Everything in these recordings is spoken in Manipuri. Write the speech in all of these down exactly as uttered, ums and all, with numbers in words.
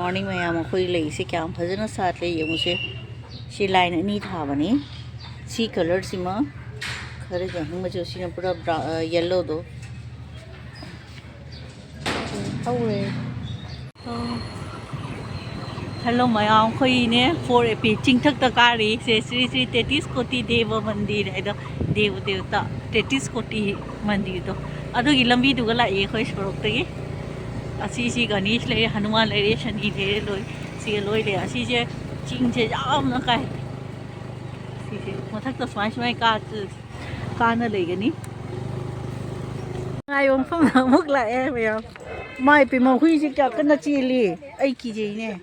ꯃꯣꯔꯅꯤꯡ ꯃꯌꯥꯝ, ꯑꯩꯈꯣꯏ ꯂꯩꯁꯦ ꯀꯌꯥꯝ ꯐꯖꯅ ꯁꯥꯠꯂꯦ ꯌꯦꯡꯉꯨꯁꯦ꯫ ꯁꯤ ꯂꯥꯏꯟ ꯑꯅꯤ ꯊꯥꯕꯅꯤ꯫ ꯁꯤ ꯀꯂꯔꯁꯤꯃ ꯈꯔ ꯌꯥꯡꯍꯟꯕꯁꯨ, ꯁꯤꯅ ꯄꯨꯔꯥ ꯕ꯭ꯔꯥ-, ꯑ, ꯌꯦꯜꯂꯣꯗꯣ꯫ ꯍꯧꯔꯦ꯫ ꯍꯜꯂꯣ ꯃꯌꯥꯝ, ꯑꯩꯈꯣꯏꯅꯦ ꯐꯣꯔ ꯑꯦ ꯄꯤ ꯆꯤꯡꯊꯛꯇ ꯀꯥꯔꯤ꯫ ꯁꯦ ꯁ꯭ꯔꯤ ꯁ꯭ꯔꯤ ꯇꯦꯇꯤꯁ ꯀꯣꯇꯤ ꯗꯦꯕ ꯃꯟꯗꯤꯔ ꯍꯥꯏꯗꯣ, ꯗꯦꯕ ꯗꯦꯕꯇ ꯇꯦꯇꯤꯁ ꯀꯣꯇꯤ ꯃꯟꯗꯤꯔꯗꯣ, ꯑꯗꯨꯒꯤ ꯂꯝꯕꯤꯗꯨꯒ ꯂꯥꯛꯏ ꯑꯩꯈꯣꯏ ꯁꯣꯔꯣꯛꯇꯒꯤ꯫ ꯑꯁꯤꯁꯤ ꯒꯅꯦꯁ ꯂꯩꯔꯦ, ꯍꯅꯨꯃꯥꯟ ꯂꯩꯔꯦ, ꯁꯅꯤ ꯂꯩꯔꯦ, ꯂꯣꯏ ꯁꯤꯒ ꯂꯣꯏ ꯂꯩꯔꯦ꯫ ꯑꯁꯤꯁꯦ ꯆꯤꯡꯁꯦ ꯌꯥꯝꯅ ꯀꯥꯏ꯫ ꯁꯤꯁꯦ ꯃꯊꯛꯇ ꯁꯨꯃꯥꯏ ꯁꯨꯃꯥꯏ ꯀꯥ-, ꯀꯥꯅ ꯂꯩꯒꯅꯤ꯫ ꯉꯥꯏꯕ ꯃꯐꯝꯗ ꯑꯃꯨꯛ ꯂꯥꯛꯑꯦ ꯃꯌꯥꯝ꯫ ꯃꯥꯏ ꯄꯦꯝꯃ, ꯍꯨꯏꯁꯦ ꯀꯌꯥ ꯀꯟꯅ ꯆꯦꯜꯂꯤ꯫ ꯑꯩ ꯀꯤꯖꯩꯅꯦ꯫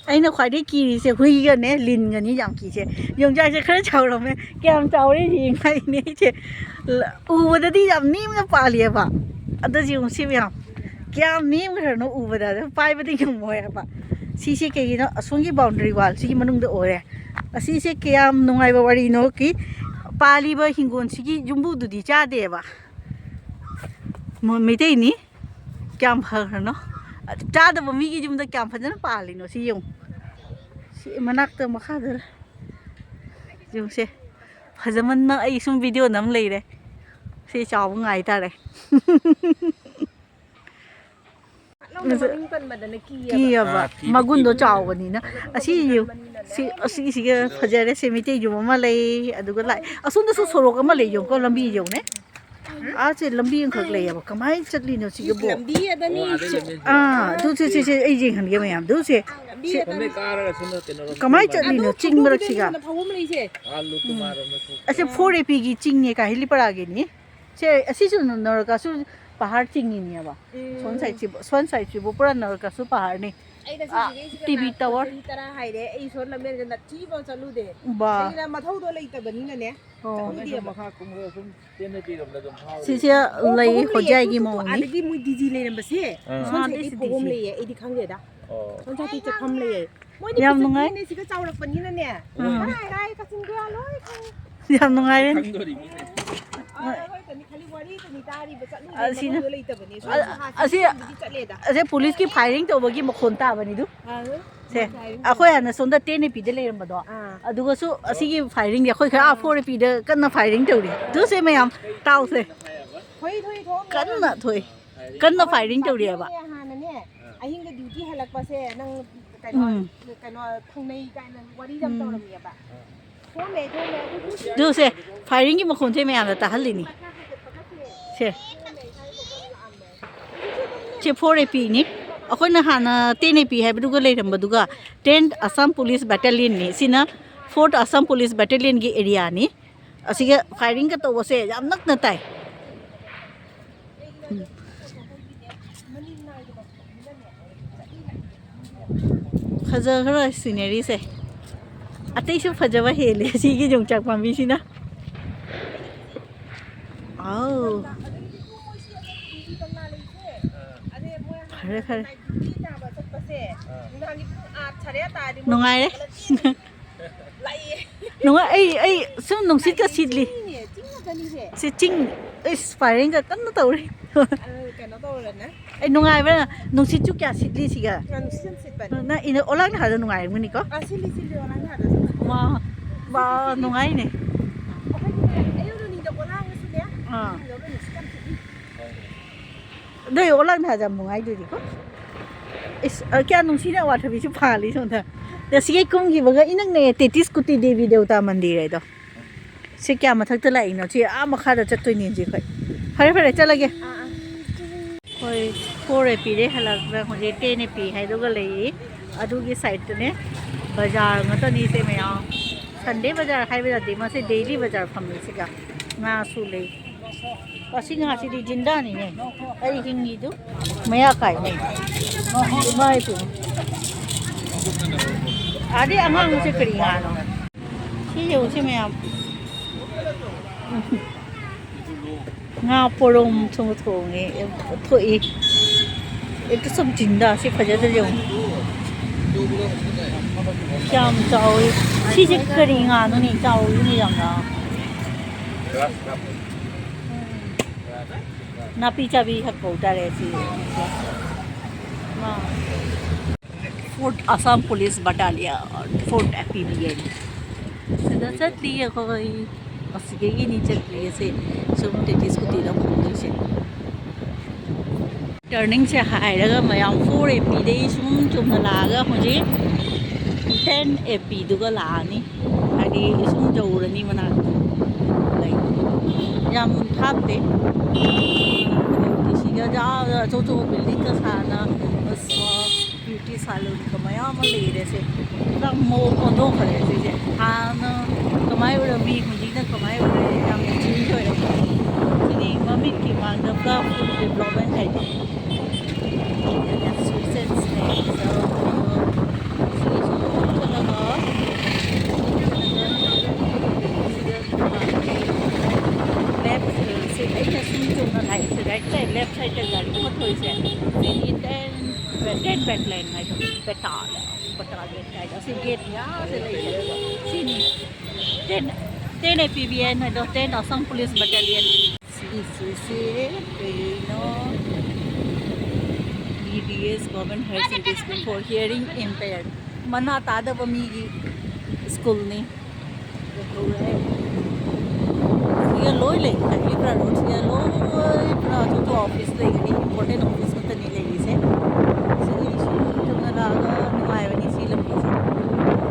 ꯑꯩꯅ ꯈ꯭ꯋꯥꯏꯗꯒꯤ ꯀꯤꯔꯤꯁꯦ ꯍꯨꯏꯒꯅꯦ ꯂꯤꯟꯒꯅꯤ ꯌꯥꯝ ꯀꯤꯁꯦ꯫ ꯌꯣꯡꯆꯥꯛꯁꯦ ꯈꯔ ꯆꯥꯎꯔꯝꯃꯦ꯫ ꯀꯌꯥꯝ ꯆꯥꯎꯔꯦ ꯌꯦꯡꯉꯥꯏꯅꯦ ꯑꯩꯁꯦ꯫ ꯎꯕꯗꯗꯤ ꯌꯥꯝ ꯅꯦꯝꯅ ꯄꯥꯜꯂꯤꯑꯕ꯫ ꯑꯗꯨꯁꯨ ꯌꯦꯡꯉꯨ ꯁꯤ ꯃꯌꯥꯝ꯫ ꯀꯌꯥꯝ ꯅꯦꯝꯈ꯭ꯔꯅꯣ ꯎꯕꯗ, ꯑꯗꯨ ꯄꯥꯏꯕꯗꯤ ꯉꯝꯃꯣꯏ ꯍꯥꯏꯕ꯫ ꯁꯤꯁꯦ ꯀꯩꯒꯤꯅꯣ? ꯑꯁꯣꯝꯒꯤ ꯕꯥꯎꯟꯗꯔꯤ ꯋꯥꯜꯁꯤꯒꯤ ꯃꯅꯨꯡꯗ ꯑꯣꯏꯔꯦ꯫ ꯑꯁꯤꯁꯦ ꯀꯌꯥꯝ ꯅꯨꯡꯉꯥꯏꯕ ꯋꯥꯔꯤꯅꯣ ꯀꯤ, ꯄꯥꯜꯂꯤꯕ ꯍꯤꯡꯒꯣꯜꯁꯤꯒꯤ ꯌꯨꯝꯕꯨꯗꯨꯗꯤ ꯆꯥꯗꯦꯕ꯫ ꯃꯣ-, ꯃꯩꯇꯩꯅꯤ꯫ ꯀꯌꯥꯝ ꯐꯈ꯭ꯔꯅꯣ? ꯆꯥꯗꯕ ꯃꯤꯒꯤ ꯌꯨꯝꯗ ꯀꯌꯥꯝ ꯐꯖꯅ ꯄꯥꯜꯂꯤꯅꯣ ꯁꯤ ꯌꯦꯡꯉꯨ꯫ ꯁꯤ ꯃꯅꯥꯛꯇ ꯃꯈꯥꯗ ꯌꯦꯡꯉꯨꯁꯦ꯫ ꯐꯖꯃꯟꯅ ꯑꯩ ꯁꯨꯝ ꯚꯤꯗꯤꯑꯣ ꯅꯝ ꯂꯩꯔꯦ꯫ ꯁꯤ ꯆꯥꯎꯕ ꯉꯥꯏ ꯇꯥꯔꯦ꯫ ꯅꯪꯅ ꯃꯅꯤꯡ ꯄꯟꯕꯗꯅꯦ ꯀꯤꯌꯦꯕ꯫ ꯀꯤꯌꯦꯕ꯫ ꯑꯥ, ꯐꯤꯗꯤ ꯃꯒꯨꯟꯗꯣ ꯀꯤꯕꯅꯦ꯫ ꯆꯥꯎꯕꯅꯤꯅ꯫ ꯑꯁꯤ ꯌꯦꯡꯉꯨ꯫ ꯁꯤ, ꯑꯁꯤꯒꯤꯁꯤꯒ ꯐꯖꯔꯦ꯫ ꯁꯤ ꯃꯩꯇꯩ ꯌꯨꯝ ꯑꯃ ꯂꯩ꯫ ꯑꯗꯨꯒ ꯂꯥꯛꯑꯦ꯫ ꯑꯁꯣꯝꯗꯁꯨ ꯁꯣꯔꯣꯛ ꯑꯃ ꯂꯩ ꯌꯦꯡꯉꯨꯀꯣ꯫ ꯂꯝꯕꯤ ꯌꯦꯡꯉꯨꯅꯦ꯫ ꯑꯥ, ꯁꯦ ꯂꯝꯕꯤ ꯑꯃꯈꯛ ꯂꯩꯌꯦꯕ꯫ ꯀꯃꯥꯏꯅ ꯆꯠꯂꯤꯅꯣ ꯁꯤꯒꯕꯣ? ꯂꯝꯕꯤ ꯑꯗꯅꯤ꯫ ꯑꯣ, ꯑꯗꯩ ꯂꯝꯕꯤ ꯑꯃ ꯑꯥ, ꯑꯗꯨ ꯁꯦ, ꯁꯦ, ꯁꯦ, ꯑꯩ ꯌꯦꯡꯍꯟꯒꯦ ꯃꯌꯥꯝꯗꯨ ꯁꯦ꯫ ꯂꯝꯕꯤ ꯁꯦ ꯑꯗꯅꯤ꯫ ꯁꯣꯝꯗꯩ ꯀꯥꯔꯒ ꯁꯣꯝꯗ ꯀꯩꯅꯣ ꯔꯣꯝ ꯀꯃꯥꯏꯅ ꯆꯠꯂꯤꯅꯣ? ꯑꯗꯣ ꯆꯤꯡ ꯐꯣꯇꯣꯗꯨꯗꯤ ꯃꯔꯛꯁꯤꯒ꯫ ꯍꯦꯟꯅ ꯐꯧꯕ ꯑꯃ ꯂꯩꯁꯦ꯫ ꯑꯥ, ꯂꯨꯀꯨꯃꯥꯔ ꯎꯝ꯫ ꯑꯃꯁꯨ꯫ ꯑꯁꯦ ꯐꯣꯔ ꯑꯦ ꯄꯤꯒꯤ ꯆꯤꯡꯅꯦ ꯀꯥꯏ, ꯍꯤꯂꯤꯄꯔꯥꯒꯤꯅꯤ꯫ ꯁꯦ, ꯑꯁꯤꯁꯨ ꯅꯔꯀꯥꯁꯨꯔ ꯄꯍꯥꯔ ꯆꯤꯡꯉꯤꯅꯦꯕ꯫ ꯎꯝ꯫ ꯁꯣꯝ ꯁꯥꯏꯗꯁꯤꯕꯨ, ꯁꯣꯝ ꯁꯥꯏꯗꯁꯤꯕꯨ ꯄꯨꯔꯥ ꯅꯔꯀꯥꯁꯨꯔ ꯄꯍꯥꯔꯅꯤ꯫ ꯑꯩꯅ ꯑꯥ, ꯁꯤꯁꯤꯒꯩꯁꯤꯗ ꯇꯤ ꯚꯤ ꯂꯥꯛꯄ ꯇꯥꯋꯔ꯫ ꯆꯍꯤ ꯇꯔꯥ ꯍꯥꯏꯔꯦ, ꯑꯩ ꯁꯣꯝ ꯂꯝꯕꯦꯜꯗ ꯅꯊꯤꯕ ꯆꯠꯂꯨꯗꯦ꯫ ꯕꯥ꯫ ꯀꯩꯒꯤꯅꯣ? ꯃꯊꯧꯗꯣ ꯂꯩꯇꯕꯅꯤꯅꯅꯦ꯫ ꯑꯣ꯫ ꯆꯠꯅꯤꯡꯗꯦꯕ꯫ ꯃꯈꯥ ꯀꯨꯝꯈ꯭ꯔꯒ ꯁꯨꯝ ꯆꯦꯟꯅꯕꯤꯔꯣꯝꯗ ꯑꯗꯨꯝ ꯐꯥꯎꯔꯦ꯫ ꯁꯤꯁꯦ ꯑꯣ, ꯂꯩ, ꯐꯧꯕꯝ ꯂꯩꯌꯦ꯫ ꯍꯣꯖꯥꯏꯒꯤ ꯑꯩꯈꯣꯏ ꯃꯑꯣꯡꯅꯤ꯫ ꯑꯥꯗꯒꯤ ꯃꯣꯏ ꯗꯤ ꯖꯤ ꯂꯩꯔꯝꯕꯁꯦ꯫ ꯑꯥ꯫ ꯁꯣꯝ ꯑꯥ, ꯁꯥꯏꯗꯀꯤ ꯗꯤ ꯖꯤ, ꯐꯧꯕꯝ ꯗꯤ ꯖꯤ꯫ ꯂꯩꯌꯦ꯫ ꯑꯩꯗꯤ ꯈꯪꯗꯦꯗ꯫ ꯑꯣ꯫ ꯁꯣꯝ ꯁꯥꯏꯗꯀꯤ ꯆꯠꯐꯝ ꯂꯩꯌꯦ꯫ ꯃꯣꯏꯗꯤ ꯌꯥꯝ ꯄꯩꯁꯥ ꯅꯨꯡꯉꯥꯏ꯫ ꯄꯤꯅꯦ ꯁꯤꯒ ꯆꯥꯎꯔꯛꯄꯅꯤꯅꯅꯦ꯫ ꯑꯥ꯫ ꯀꯥꯏ ꯀꯥꯏ ꯀꯛꯆꯤꯡ ꯒꯣꯌꯥ ꯂꯣꯏ ꯈꯪꯉꯦ꯫ ꯌꯥꯝ ꯅꯨꯡꯉꯥꯏꯔꯦ꯫ ꯈꯪꯗꯣꯔꯤꯃꯤꯅꯦ꯫ ꯈꯜꯂꯤ, ꯋꯥꯔꯤꯗꯅꯤ ꯇꯥꯔꯤꯕ, ꯆꯠꯂꯨꯕ ꯑꯁꯤꯅ ꯃꯐꯝꯗꯣ ꯂꯩꯇꯕꯅꯦ꯫ ꯑ-, ꯁꯣꯝꯁꯨ ꯍꯥꯟꯅ ꯑꯁꯤ, ꯆꯠꯄꯕꯨꯗꯤ ꯆꯠꯂꯦꯗ꯫ ꯑꯁꯤ ꯄꯨꯂꯤꯁꯀꯤ firing ꯇꯧꯕꯒꯤ ꯃꯈꯣꯟ ꯇꯥꯕꯅꯤꯗꯨ꯫ ꯑ, ꯁꯦ, firing ꯑꯩꯈꯣꯏ ꯍꯥꯟꯅ ꯁꯣꯝꯗ ten A P ꯗ ꯂꯩꯔꯝꯕꯗꯣ, ꯑꯥ꯫ ꯑꯗꯨꯒꯁꯨ ꯑꯁꯤꯒꯤ firing ꯁꯦ ꯑꯩꯈꯣꯏ ꯈꯔ, ꯑꯥ, four A P ꯗ ꯀꯟꯅ firing ꯇꯧꯔꯤ꯫ ꯑꯗꯨꯁꯦ ꯃꯌꯥꯝ ꯇꯥꯎꯁꯦ꯫ ꯊꯣꯛꯏ, ꯊꯣꯛꯏ, ꯊꯣꯛꯑꯝꯃꯦ꯫ ꯀꯟꯅ ꯊꯣꯛꯏ꯫ ꯀꯟꯅ firing ꯇꯧꯔꯤꯑꯕ꯫ ꯍꯥꯟꯅꯅꯦ, ꯑꯍꯤꯡꯗ duty ꯍꯜꯂꯛꯄꯁꯦ ꯅꯪ ꯀꯩꯅꯣ, ꯎꯝ꯫ ꯀꯩꯅꯣ ꯊꯨꯡꯅꯩ ꯀꯥꯏꯅ ꯋꯥꯔꯤ ꯌꯥꯝ ꯎꯝ꯫ ꯇꯧꯔꯝꯃꯤꯑꯕ꯫ ꯊꯣꯛꯑꯝꯃꯦ, ꯊꯣꯛꯑꯝꯃꯦ꯫ ꯑꯗꯨꯁꯦ, firing ꯒꯤ ꯃꯈꯣꯟꯁꯦ ꯃꯌꯥꯝꯅ ꯇꯥꯍꯜꯂꯤꯅꯤ꯫ ꯁꯦ꯫ ꯁꯤ four A P ꯅꯤ꯫ ꯑꯩꯈꯣꯏꯅ ꯍꯥꯟꯅ ten A P ꯍꯥꯏꯕꯗꯨꯒ ꯂꯩꯔꯝꯕꯗꯨꯒ, ten Assam Police Battalion ꯅꯤ꯫ ꯁꯤꯅ fourth Assam Police Battalion ꯒꯤ area ꯅꯤ꯫ ꯑꯁꯤꯒ firing ꯒ ꯇꯧꯕꯁꯦ ꯌꯥꯝ ꯅꯛꯅ ꯇꯥꯏ꯫ ꯎꯝ꯫ ꯐꯖꯈ꯭ꯔ scenery ꯁꯦ꯫ ꯑꯇꯩꯁꯨ ꯐꯖꯕ ꯍꯦꯜꯂꯦ ꯁꯤꯒꯤ ꯌꯣꯡꯆꯥꯛ ꯄꯥꯝꯕꯤꯁꯤꯅ꯫ ꯑꯥꯎ꯫ ꯐꯔꯦ, ꯐꯔꯦ꯫ ꯅꯨꯡꯉꯥꯏꯔꯦ꯫ ꯅꯨꯡꯉꯥꯏ, ꯑꯩ, ꯑꯩ ꯁꯨꯝ ꯅꯨꯡꯁꯤꯠꯀ ꯁꯤꯠꯂꯤ꯫ ꯁꯤ ꯆꯤꯡ, ꯏꯁ, firing ꯒ ꯀꯟꯅ ꯇꯧꯔꯤ꯫ ꯑ, ꯀꯩꯅꯣ ꯇꯧꯔꯅꯦ꯫ ꯑꯩ ꯅꯨꯡꯉꯥꯏꯕ꯭ꯔꯥ? ꯅꯨꯡꯁꯤꯠꯁꯨ ꯀꯌꯥ ꯁꯤꯠꯂꯤ ꯁꯤꯒ? ꯑ, ꯅꯨꯡꯁꯤꯠ ꯌꯥꯝ ꯁꯤꯠꯄꯅꯦ꯫ ꯅꯪ ꯏꯅ ꯑꯣꯂꯥꯡ ꯊꯥꯗ ꯅꯨꯡꯉꯥꯏꯔꯝꯒꯅꯤꯀꯣ? ꯑ, ꯁꯤꯠꯂꯤ, ꯁꯤꯠꯂꯤ, ꯑꯣꯂꯥꯡ ꯊꯥꯗꯁꯨ꯫ ꯋꯥ, ꯋꯥ, ꯁꯤꯠꯂꯤ, ꯁꯤꯠꯂꯤ꯫ ꯅꯨꯡꯉꯥꯏꯅꯦ꯫ ꯑꯩꯈꯣꯏꯒꯤꯅꯦ, ꯑꯌꯨꯛ ꯅꯨꯡꯊꯤꯟꯗ ꯑꯣꯂꯥꯡꯉꯁꯨꯅꯦ, ꯑꯥ꯫ ꯅꯨꯡꯊꯤꯟꯗ ꯅꯨꯡꯁꯤꯠ ꯌꯥꯝ ꯁꯤꯠꯂꯤ꯫ ꯑꯗꯨꯏ ꯑꯣꯂꯥꯡ ꯊꯥꯗ ꯌꯥꯝ ꯅꯨꯡꯉꯥꯏꯗꯣꯏꯅꯤꯀꯣ꯫ ꯏꯁ, ꯑ, ꯀꯌꯥ ꯅꯨꯡꯁꯤꯅ ꯑꯋꯥꯊꯕꯤꯁꯨ ꯐꯥꯜꯂꯤ ꯁꯣꯝꯗ꯫ ꯉꯁꯤꯒꯤ ꯀꯨꯝꯈꯤꯕꯒ ꯏꯅꯛ ꯅꯛꯑꯦ, ꯇꯦꯇꯤꯁ ꯀꯨꯇꯤ ꯗꯦꯕꯤ ꯗꯦꯕꯇꯥ ꯃꯟꯗꯤꯔ ꯍꯥꯏꯗꯣ꯫ ꯁꯤ ꯀꯌꯥ ꯃꯊꯛꯇ ꯂꯥꯛꯏꯅꯣ? ꯁꯤ ꯑꯥ ꯃꯈꯥꯗ ꯆꯠꯇꯣꯏꯅꯤ ꯍꯧꯖꯤꯛ ꯑꯩꯈꯣꯏ꯫ ꯐꯔꯦ, ꯐꯔꯦ, ꯆꯠꯂꯒꯦ꯫ ꯑꯥ, ꯑꯥ꯫ ꯑꯩꯈꯣꯏ four A P ꯗꯩ ꯍꯜꯂꯛꯄꯗ ꯍꯧꯖꯤꯛ ten A P ꯍꯥꯏꯗꯨꯒ ꯂꯩꯔꯤ꯫ ꯑꯗꯨꯒꯤ side ꯇꯨꯅꯦ꯫ ꯕꯖꯥꯔ ꯉꯥꯛꯇꯅꯤ ꯁꯦ ꯃꯌꯥꯝ꯫ Sunday ꯕꯖꯥꯔ ꯍꯥꯏꯕ ꯌꯥꯗꯦ, ꯃꯁꯤ daily ꯕꯖꯥꯔ ꯐꯝꯃꯤ ꯁꯤꯒ꯫ ꯉꯥꯁꯨ ꯂꯩ꯫ ꯑꯁꯤ ꯉꯥꯁꯤꯗꯤ ꯖꯤꯟꯗꯥꯅꯤꯅꯦ꯫ ꯑꯩ ꯍꯤꯡꯉꯤꯗꯨ ꯃꯌꯥ ꯀꯥꯏꯅꯦ꯫ ꯏꯃꯥ ꯏꯄꯦꯝꯃ꯫ ꯑꯗꯩ ꯑꯉꯥꯡꯕꯁꯦ ꯀꯔꯤ ꯉꯥꯅꯣ? ꯁꯤ ꯌꯦꯡꯉꯨꯁꯤ ꯃꯌꯥꯝ꯫ ꯉꯥ ꯄꯣꯔꯣꯝ ꯊꯣꯡ-, ꯊꯣꯡꯉꯦ, ꯊꯣꯛꯏ꯫ ꯑꯦꯛꯇ ꯁꯨꯝ ꯖꯤꯟꯗꯥ ꯁꯤ ꯐꯖꯗ꯭ꯔ ꯌꯦꯡꯉꯨ꯫ ꯀꯌꯥꯝ ꯆꯥꯎꯏ꯫ ꯁꯤꯁꯦ ꯀꯔꯤ ꯉꯥꯅꯣꯅꯦ? ꯆꯥꯎꯏꯅꯦ ꯌꯥꯝꯅ꯫ Grass carp꯫ ꯅꯥꯄꯤ ꯆꯥꯕꯤ ꯈꯛ ꯀꯧ ꯇꯥꯔꯦ ꯁꯤ꯫ ꯃꯥ꯫ Fourth Assam Police Battalion, Fourth A P B N꯫ ꯁꯤꯗ ꯆꯠꯂꯤ ꯑꯩꯈꯣꯏ꯫ ꯑꯁꯤꯗꯒꯤꯅꯤ ꯆꯠꯂꯤꯁꯦ꯫ ꯁꯨꯝ ꯇꯦꯇꯤ ꯁ꯭ꯀꯨꯇꯤꯗ ꯐꯝꯗꯣꯏꯁꯦ꯫ ꯇꯔꯅꯤꯡꯁꯦ ꯍꯥꯏꯔꯒ ꯃꯌꯥꯝ four A P ꯗꯩ ꯁꯨꯝ ꯆꯨꯝꯅ ꯂꯥꯛꯑꯒ ꯍꯧꯖꯤꯛ ten A P ꯗꯨꯒ ꯂꯥꯛꯑꯅꯤ꯫ ꯍꯥꯏꯗꯤ ꯁꯨꯝ ꯌꯧꯔꯅꯤ ꯃꯅꯥꯛꯇ꯫ ꯂꯩ꯫ ꯌꯥꯝ ꯊꯥꯞꯇꯦ꯫ ꯁꯤꯒ ꯑꯥ ꯑꯆꯧ ꯑꯆꯧꯕ building ꯒ ꯁꯥꯅ, ꯑꯁ, beauty salon ꯒ ꯃꯌꯥꯝ ꯑꯃ ꯂꯩꯔꯦ ꯁꯦ꯫ ꯄꯨꯔꯥ ꯃꯑꯣꯡ ꯑꯣꯟꯊꯣꯛꯈ꯭ꯔꯦ ꯁꯤꯁꯦ꯫ ꯍꯥꯟꯅ ꯀꯃꯥꯏ ꯑꯣꯏꯔꯝꯃꯤ, ꯍꯧꯖꯤꯛꯅ ꯀꯃꯥꯏ ꯑꯣꯏꯔꯦ, ꯌꯥꯝꯅ change ꯑꯣꯏꯔꯦ꯫ ꯁꯤꯗꯤ ꯃꯃꯤꯠꯀꯤ ꯃꯥꯡꯗ ꯄꯨꯔꯥ full development ꯍꯥꯏꯗꯣ꯫ ꯂꯦꯐ ꯁꯤ ꯑꯩꯅ ꯁꯨꯝ ꯆꯨꯝꯅ ꯂꯥꯛꯏꯁꯦ, right side, left side ꯇ ꯒꯥꯔꯤ ꯑꯃ ꯊꯧꯔꯤꯁꯦ꯫ ꯁꯤꯒꯤ ten, ten battalion ꯍꯥꯏꯗꯣ, battalion, battalion ꯍꯥꯏꯗꯣ꯫ ꯁꯤ gate ꯃꯌꯥꯁꯦ ꯂꯩꯁꯦ꯫ ꯁꯤꯅꯤ꯫ Ten, ten A P B N ꯍꯥꯏꯗꯣ, ten Assam Police Battalion꯫ ꯁꯤꯒꯤꯁꯦ ꯀꯩꯅꯣ? B D S, Government Higher Secondary School for Hearing Impaired꯫ ꯃꯅꯥ ꯇꯥꯗꯕ ꯃꯤꯒꯤ ꯁ꯭ꯀꯨꯜꯅꯤ꯫ ꯁꯤꯒ ꯂꯣꯏ ꯂꯩ, ꯀꯥꯏꯂꯤꯄ꯭ꯔꯥ ꯔꯣꯗꯁꯤꯒ ꯂꯣꯏ ꯄꯨꯔꯥ ꯑꯇꯣꯞꯄ office ꯂꯩꯒꯅꯤ, important office ꯈꯛꯇꯅꯤ ꯂꯩꯔꯤꯁꯦ꯫ ꯁꯤꯒꯤ ꯁꯨꯝ ꯆꯨꯝꯅ ꯂꯥꯛꯑꯒ ꯅꯨꯡꯉꯥꯏꯕꯅꯤ ꯁꯤ ꯂꯝꯕꯤꯁꯦ꯫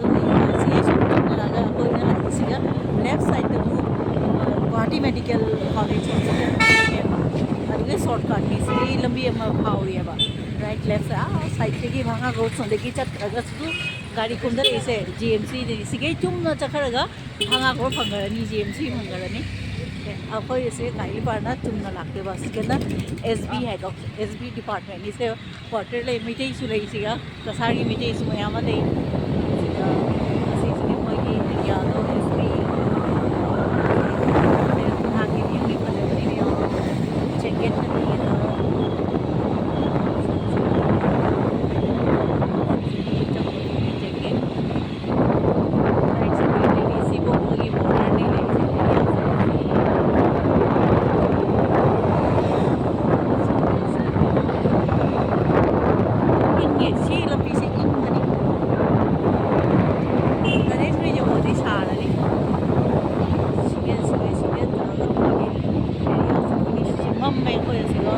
ꯑꯗꯨꯝ ꯁꯤꯒꯤ ꯁꯨꯝ ꯆꯨꯝꯅ ꯂꯥꯛꯑꯒ ꯑꯩꯈꯣꯏꯅ ꯂꯥꯛꯏꯁꯤꯒ left side ꯇ ꯑꯃꯨꯛ, ꯑ, ꯒꯨꯋꯥꯍꯥꯇꯤ Medical College Hospital ꯂꯩꯌꯦꯕ꯫ ꯑꯗꯨꯒꯤ shortcut ꯅꯤ꯫ ꯁꯤꯒꯤ ꯂꯝꯕꯤ ꯑꯃ ꯐꯥꯎꯔꯤꯑꯕ꯫ Right, left side, ꯑꯥ, side ꯇꯒꯤ ꯚꯥꯉꯥꯒꯣꯔ ꯁꯣꯝꯗꯒꯤ ꯆꯠꯈ꯭ꯔꯒꯁꯨ ꯒꯥꯔꯤ ꯀꯨꯝꯊꯔꯛꯏꯁꯦ G M C ꯗꯅꯤ꯫ ꯁꯤꯒꯩ ꯆꯨꯝꯅ ꯆꯠꯈ꯭ꯔꯒ ꯚꯥꯉꯥꯒꯣꯔ ꯐꯪꯈ꯭ꯔꯅꯤ, G M C ꯐꯪꯈ꯭ꯔꯅꯤ꯫ ꯑꯦ, ꯑꯩꯈꯣꯏꯁꯦ ꯀꯥꯏꯂꯤꯄ꯭ꯔꯥꯅ ꯆꯨꯝꯅ ꯂꯥꯛꯇꯣꯏꯕ꯫ ꯁꯤꯗꯅ S B ꯍꯥꯏꯗꯣ, S B department ꯅꯤ꯫ ꯁꯦ quarter ꯂꯩ, ꯃꯩꯇꯩꯁꯨ ꯂꯩ ꯁꯤꯒ꯫ ꯀꯁꯥꯔꯒꯤ ꯃꯩꯇꯩꯁꯨ ꯃꯌꯥꯝ ꯑꯃ ꯂꯩ꯫ ꯁꯤꯗ, ꯑꯁꯤꯁꯤꯅ ꯃꯣꯏꯒꯤ area ꯗꯣ, S B꯫ ꯅꯍꯥꯟꯒꯤ view ꯗꯤ ꯐꯖꯕꯅꯤꯅꯦ, ꯌꯦꯡꯉꯣ꯫ Jacket ꯀ ꯂꯩꯌꯦ꯫ Jacket꯫ Right side ꯇ ꯂꯩꯔꯤꯁꯤꯕꯨ ꯃꯣꯏꯒꯤ border ꯅꯤ ꯂꯩꯔꯤꯁꯦ꯫ ꯁꯤ ꯂꯝꯕꯤꯁꯦ ꯏꯪꯒꯅꯤ꯫ ꯒꯅꯦꯁ ꯔꯤꯖꯣꯔꯠꯇꯤ ꯁꯥꯔꯅꯤ꯫ ꯁꯤꯃꯦꯟ, ꯁꯤꯃꯦꯟ, ꯁꯤꯃꯦꯟ ꯇꯧꯔꯒ ꯃꯣꯏꯒꯤ area ꯆꯠꯄꯒꯤ ꯁꯤ ꯃꯝꯃꯦ ꯑꯩꯈꯣꯏ ꯑꯁꯤꯒ꯫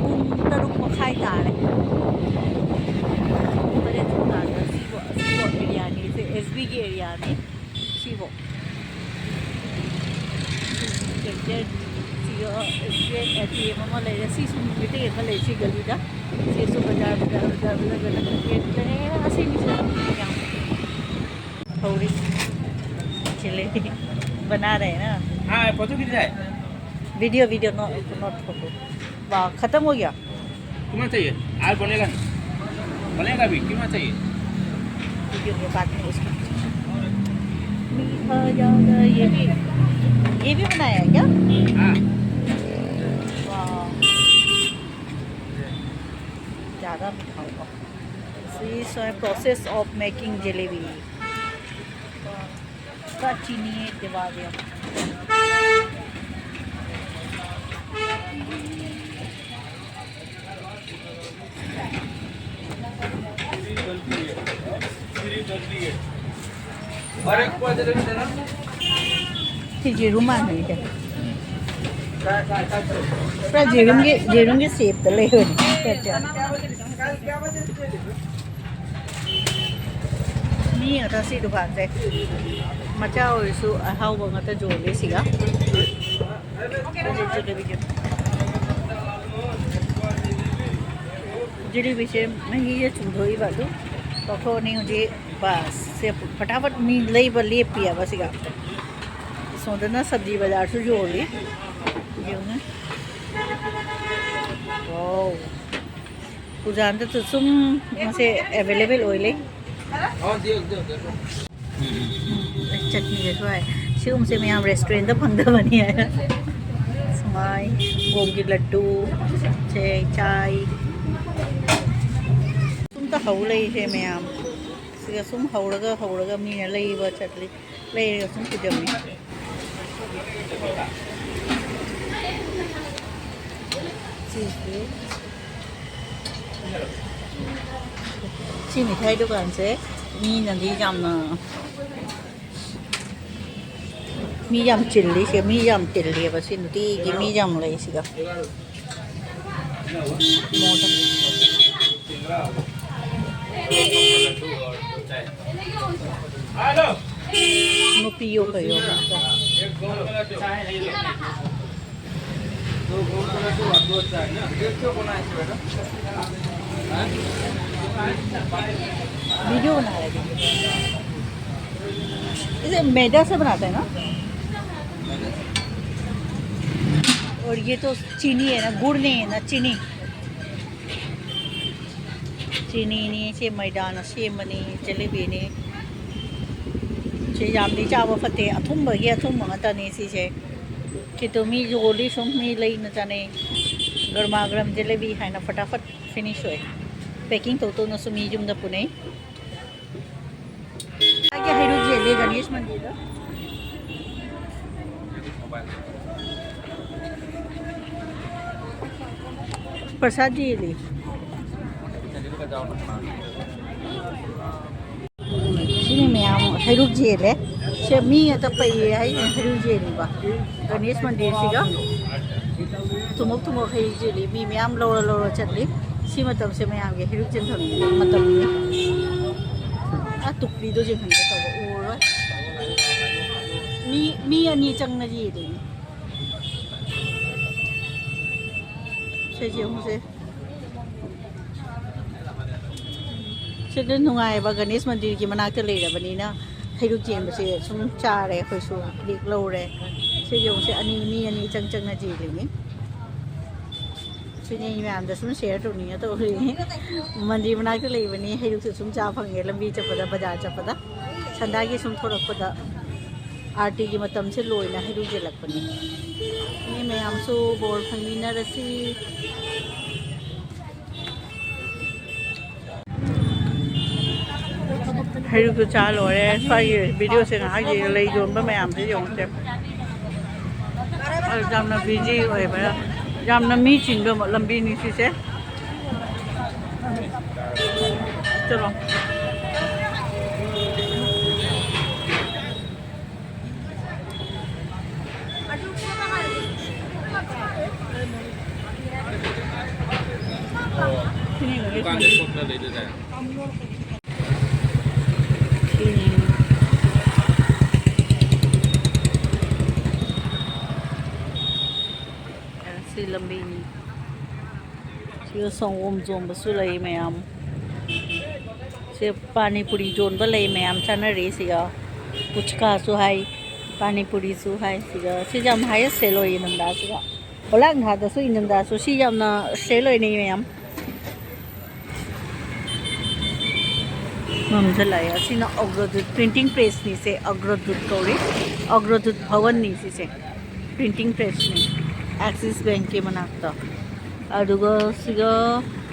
ꯄꯨꯡ ꯇꯔꯨꯛ ꯃꯈꯥꯏ ꯇꯥꯔꯦ꯫ ꯄꯨꯡ ꯇꯔꯦꯠ ꯁꯨꯝ ꯇꯥꯔꯦ꯫ ꯁꯤꯕꯨ, ꯁꯤꯕꯨ area ꯅꯤ꯫ ꯁꯦ S B ꯒꯤ area ꯅꯤ꯫ ꯁꯤꯕꯣ꯫ ꯁꯤꯒ S B I ATM ꯑꯃ ꯂꯩꯔꯦ꯫ ꯁꯤꯁꯨ ꯃꯩꯇꯩ ꯑꯃ ꯂꯩ ꯁꯤ ꯒꯂꯤꯗ꯫ ꯁꯤꯁꯨ ꯕꯖꯥꯔ, ꯕꯖꯥꯔ, ꯕꯖꯥꯔ, ꯕꯖꯥꯔ, ꯕꯖꯥꯔ꯫ ꯑꯁꯤꯒꯤꯁꯨ ꯌꯥꯝ ꯍꯧꯔꯤ꯫ ꯆꯤꯜꯂꯦ꯫ ꯕꯅꯥ ꯔꯍꯦ ꯅꯥ? हाँ, फोटो खींच रहा है। Video, video, no, not photo. वाह, खत्म हो गया? कितना चाहिए? आज बनेगा नहीं। बनेगा भी, कितना चाहिए? वीडियो के बाद में उसकी मीठा ज्यादा, ये भी, ये भी बनाया है क्या? हाँ। वाह। ज़्यादा मीठा होगा। See, so process of making jalebi. का चीनी दिवा दिया। और एक पाव जलेबी देना। ꯁꯤ ꯌꯦꯔꯨꯝ ꯃꯥꯟꯕꯅꯤꯗ꯫ ꯄꯨꯔꯥ ꯌꯦꯔꯨꯝꯒꯤ, ꯌꯦꯔꯨꯝꯒꯤ shape ꯇ ꯂꯩꯕꯅꯤ꯫ ꯃꯤ ꯉꯥꯛꯇ ꯁꯤ ꯗꯨꯀꯥꯟꯁꯦ꯫ ꯃꯆꯥ ꯑꯣꯏꯔꯁꯨ ꯑꯍꯥꯎꯕ ꯉꯥꯛꯇ ꯌꯣꯜꯂꯦ ꯁꯤꯒ꯫ ꯖꯤꯂꯤꯕꯤꯁꯦ ꯃꯍꯤꯁꯦ ꯆꯨꯝꯊꯣꯛꯏꯕ ꯑꯗꯨ ꯂꯧꯊꯣꯛꯑꯅꯤ ꯍꯧꯖꯤꯛ꯫ ꯕꯁ, ꯁꯦ ꯐꯇꯥꯐꯠ ꯃꯤ ꯂꯩꯕ ꯂꯦꯞꯄꯤꯑꯕ ꯁꯤꯒ꯫ ꯁꯣꯝꯗꯅ ꯁꯕꯖꯤ ꯕꯖꯥꯔꯁꯨ ꯌꯣꯜꯂꯤ꯫ ꯌꯦꯡꯉꯨꯅꯦ꯫ ꯋꯥꯎ꯫ ꯄꯨꯖꯥ ꯍꯟꯗꯛꯇ ꯁꯨꯝ ꯃꯁꯦ available ꯑꯣꯏ ꯂꯩ꯫ ꯆꯠꯅꯤꯒꯁꯨ ꯍꯥꯏ꯫ ꯁꯤꯒꯨꯝꯕꯁꯦ ꯃꯌꯥꯝ restaurant ꯇ ꯐꯪꯗꯕꯅꯤ ꯍꯥꯏꯅ꯫ ꯁꯨꯃꯥꯏ, ꯒꯣꯝꯒꯤ ꯂꯗꯨ, ꯁꯦ ꯆꯥꯏ꯫ ꯁꯨꯝ ꯇꯧꯍꯧ ꯂꯩꯁꯦ ꯃꯌꯥꯝ꯫ ꯁꯤꯒ ꯁꯨꯝ ꯍꯧꯔꯒ ꯍꯧꯔꯒ ꯃꯤꯅ ꯂꯩꯕ ꯆꯠꯂꯤ꯫ ꯂꯩꯔꯒ ꯁꯨꯝ ꯄꯨꯖꯕꯅꯤ꯫ ꯁꯤꯁꯦ ꯁꯤ ꯃꯤꯊꯥꯏ ꯗꯨꯀꯥꯟꯁꯦ ꯃꯤꯅꯗꯤ ꯌꯥꯝꯅ, ꯃꯤ ꯌꯥꯝ ꯆꯤꯜꯂꯤꯁꯦ, ꯃꯤ ꯌꯥꯝ ꯆꯤꯜꯂꯤꯑꯕ ꯁꯤ ꯅꯨꯡꯇꯤꯒꯤ ꯃꯤ ꯌꯥꯝ ꯂꯩꯁꯤꯒ꯫ ꯅꯨꯄꯤꯌꯣ ꯀꯩꯌꯣ꯫ वीडियो बना रहे हैं। इसे मैदा से बनाते हैं ना? और ये तो चीनी है ना, गुड़ नहीं है ना, चीनी। ꯆꯤꯅꯤꯅꯤ, ꯁꯤ ꯃꯩꯗꯥꯅ ꯁꯦꯝꯕꯅꯤ, ꯖꯦꯂꯤꯕꯤꯅꯤ꯫ ꯁꯤ ꯌꯥꯝꯗꯤ ꯆꯥꯕ ꯐꯠꯇꯦ, ꯑꯊꯨꯝꯕꯒꯤ ꯑꯊꯨꯝꯕ ꯉꯥꯛꯇꯅꯤ ꯁꯤꯁꯦ꯫ ꯁꯤꯗꯣ ꯃꯤ ꯌꯣꯜꯂꯤ ꯁꯨꯝ, ꯃꯤ ꯂꯩꯅ ꯆꯥꯅꯩ꯫ ꯒꯔꯃꯥ ꯒꯔꯝ ꯖꯦꯂꯤꯕꯤ ꯍꯥꯏꯅ ꯐꯇꯥꯐꯠ ꯐꯤꯅꯤꯁ ꯑꯣꯏ꯫ ꯄꯦꯀꯤꯡ ꯇꯧ ꯇꯧꯅꯁꯨ ꯃꯤ ꯌꯨꯝꯗ ꯄꯨꯅꯩ꯫ ꯑꯩꯒꯤ ꯍꯩꯔꯨꯛ ꯌꯦꯜꯂꯦ ꯒꯅꯦꯁ ꯃꯟꯗꯤꯔꯗ꯫ ꯄ꯭ꯔꯁꯥꯗ ꯌꯦꯜꯂꯤ꯫ ꯁꯤꯅꯤ ꯃꯌꯥꯝ ꯍꯩꯔꯨꯛ ꯌꯦꯜꯂꯦ꯫ ꯁꯦ ꯃꯤ ꯑꯇ ꯄꯩꯌꯦ ꯍꯥꯏꯅ ꯍꯩꯔꯨꯛ ꯌꯦꯜꯂꯤꯕ ꯒꯅꯦꯁ ꯃꯟꯗꯤꯔꯁꯤꯒ꯫ ꯊꯨꯝꯃꯣꯛ ꯊꯨꯝꯃꯣꯛ ꯍꯩꯔꯨꯛ ꯌꯦꯜꯂꯤ꯫ ꯃꯤ ꯃꯌꯥꯝ ꯂꯧꯔ ꯂꯧꯔ ꯆꯠꯂꯤ꯫ ꯁꯤ ꯃꯇꯝꯁꯦ ꯃꯌꯥꯝꯒꯤ ꯍꯩꯔꯨꯛ ꯆꯦꯟꯐꯝ ꯃꯇꯝꯅꯤ꯫ ꯑ ꯇꯨꯞꯄꯤꯗꯣ ꯌꯦꯡꯍꯟꯒꯦ ꯇꯧꯕ ꯎꯔꯣꯏ꯫ ꯃꯤ, ꯃꯤ ꯑꯅꯤ ꯆꯪꯅ ꯌꯦꯜꯂꯤꯅꯤ꯫ ꯁꯦ ꯌꯦꯡꯉꯨꯁꯦ꯫ ꯁꯤꯗ ꯅꯨꯡꯉꯥꯏꯕ ꯒꯅꯦꯁ ꯃꯟꯗꯤꯔꯒꯤ ꯃꯅꯥꯛꯇ ꯂꯩꯔꯕꯅꯤꯅ ꯍꯩꯔꯨꯛ ꯌꯦꯟꯕꯁꯦ ꯁꯨꯝ ꯆꯥꯔꯦ ꯑꯩꯈꯣꯏꯁꯨ, ꯂꯤꯛ ꯂꯧꯔꯦ꯫ ꯁꯤ ꯌꯦꯡꯉꯨꯁꯦ, ꯑꯅꯤ, ꯃꯤ ꯑꯅꯤ ꯆꯪ ꯆꯪꯅ ꯌꯦꯜꯂꯤꯅꯤ꯫ ꯁꯤꯅꯤ ꯑꯩ ꯃꯌꯥꯝꯗ ꯁꯨꯝ ꯁꯤꯌꯔ ꯇꯧꯅꯤꯡꯉ ꯇꯧꯔꯤꯅꯤ꯫ ꯃꯟꯗꯤꯔ ꯃꯅꯥꯛꯇ ꯂꯩꯕꯅꯤ, ꯍꯩꯔꯨꯛꯁꯨ ꯁꯨꯝ ꯆꯥ ꯐꯪꯉꯦ ꯂꯝꯕꯤ ꯆꯠꯄꯗ, ꯕꯖꯥꯔ ꯆꯠꯄꯗ꯫ ꯁꯟꯗꯥꯒꯤ ꯁꯨꯝ ꯊꯣꯔꯛꯄꯗ ꯑꯥꯔꯇꯤꯒꯤ ꯃꯇꯝꯁꯦ ꯂꯣꯏꯅ ꯍꯩꯔꯨꯛ ꯌꯦꯜꯂꯛꯄꯅꯤ꯫ ꯃꯤ ꯃꯌꯥꯝꯁꯨ ꯕꯣꯔ ꯐꯪꯃꯤꯟꯅꯔꯁꯤ꯫ ꯍꯩꯔꯨꯛꯁꯨ ꯆꯥ ꯂꯣꯏꯔꯦ꯫ ꯁ꯭ꯋꯥꯏꯒꯤ ꯚꯤꯗꯤꯑꯣꯁꯦ ꯉꯥꯏꯍꯥꯛ ꯌꯦꯡ ꯂꯩ ꯌꯣꯟꯕ ꯃꯌꯥꯝꯁꯦ ꯌꯦꯡꯉꯨꯁꯦ꯫ ꯑ, ꯌꯥꯝꯅ ꯕꯤꯖꯤ ꯑꯣꯏꯕ, ꯌꯥꯝꯅ ꯃꯤ ꯆꯤꯟꯕ ꯂꯝꯕꯤꯅꯤ ꯁꯤꯁꯦ꯫ ꯗꯨꯀꯥꯟꯗ ꯄꯣꯠ ꯈꯔ ꯂꯩꯗꯣꯏ ꯇꯥꯏ꯫ ꯁꯤ ꯂꯝꯕꯤꯅꯤ꯫ ꯁꯤꯗ ꯁꯪꯒꯣꯝ ꯌꯣꯟꯕꯁꯨ ꯂꯩ ꯃꯌꯥꯝ꯫ ꯁꯤ ꯄꯥꯅꯤ ꯄꯨꯔꯤ ꯌꯣꯟꯕ ꯂꯩ ꯃꯌꯥꯝ ꯆꯥꯅꯔꯤ ꯁꯤꯒ꯫ ꯄꯨꯆꯀꯥꯁꯨ ꯍꯥꯏ, ꯄꯥꯅꯤ ꯄꯨꯔꯤꯁꯨ ꯍꯥꯏ ꯁꯤꯒ꯫ ꯁꯤꯁꯦ ꯌꯥꯝ highest sale ꯑꯣꯏꯌꯦ ꯅꯝꯗꯥꯁꯤꯒ꯫ ꯍꯣꯂꯥꯡ ꯊꯥꯗꯁꯨ ꯏꯅꯝꯗꯥꯁꯨ ꯁꯤ ꯌꯥꯝꯅ sale ꯑꯣꯏꯅꯩ ꯃꯌꯥꯝ꯫ ꯃꯝꯁꯤꯜꯂꯛꯑꯦ꯫ ꯑꯁꯤꯅ ꯑꯒ꯭ꯔꯗꯨꯠ printing pressꯅꯤ ꯁꯦ, ꯑꯒ꯭ꯔꯗꯨꯠ ꯀꯧꯔꯤ꯫ ꯑꯒ꯭ꯔꯗꯨꯠ ꯚꯋꯟꯅꯤ ꯁꯤꯁꯦ꯫ Printing pressꯅꯤ꯫ Axis Bankꯀꯤ ꯃꯅꯥꯛꯇ꯫ ꯑꯗꯨꯒ ꯁꯤꯒ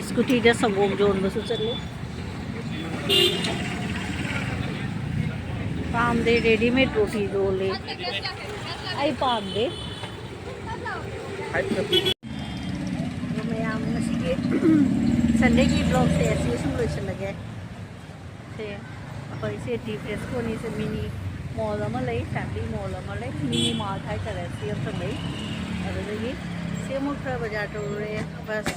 scootyꯗ ꯁꯪꯒꯣꯝ ꯌꯣꯟꯕꯁꯨ ꯆꯠꯂꯤ꯫ ꯄꯥꯝꯗꯦ, readymade ꯔꯣꯇꯤ ꯌꯣꯜꯂꯤ꯫ ꯑꯩ ꯄꯥꯝꯗꯦ꯫ ꯑꯗꯣ ꯃꯌꯥꯝ ꯉꯁꯤꯒꯤ Sundayꯒꯤ vlogꯁꯦ ꯑꯁꯤ ꯁꯨꯝ ꯂꯣꯏꯁꯤꯜꯂꯒꯦ꯫ ꯁꯦ ꯑꯩꯈꯣꯏ ꯁꯦ ꯗꯤ ꯐ꯭ꯔꯦꯁꯀꯣꯅꯤ꯫ ꯁꯦ mini mall ꯑꯃ ꯂꯩ, family mall ꯑꯃ ꯂꯩ, mini mart ꯍꯥꯏꯇꯥꯔꯦ꯫ ꯁꯤ ꯑꯃꯈꯛ ꯂꯩ꯫ ꯑꯗꯨꯗꯒꯤ ꯁꯤ ꯑꯃꯨꯛ ꯈꯔ ꯕꯖꯥꯔ ꯇꯧꯔꯨꯔꯦ꯫ ꯕꯁ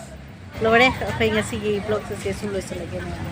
ꯂꯣꯏꯔꯦ ꯑꯩꯈꯣꯏ ꯉꯁꯤꯒꯤ vlogꯁꯦ꯫ ꯁꯦ ꯁꯨꯝ ꯂꯣꯏꯁꯤꯜꯂꯒꯦ ꯃꯌꯥꯝ꯫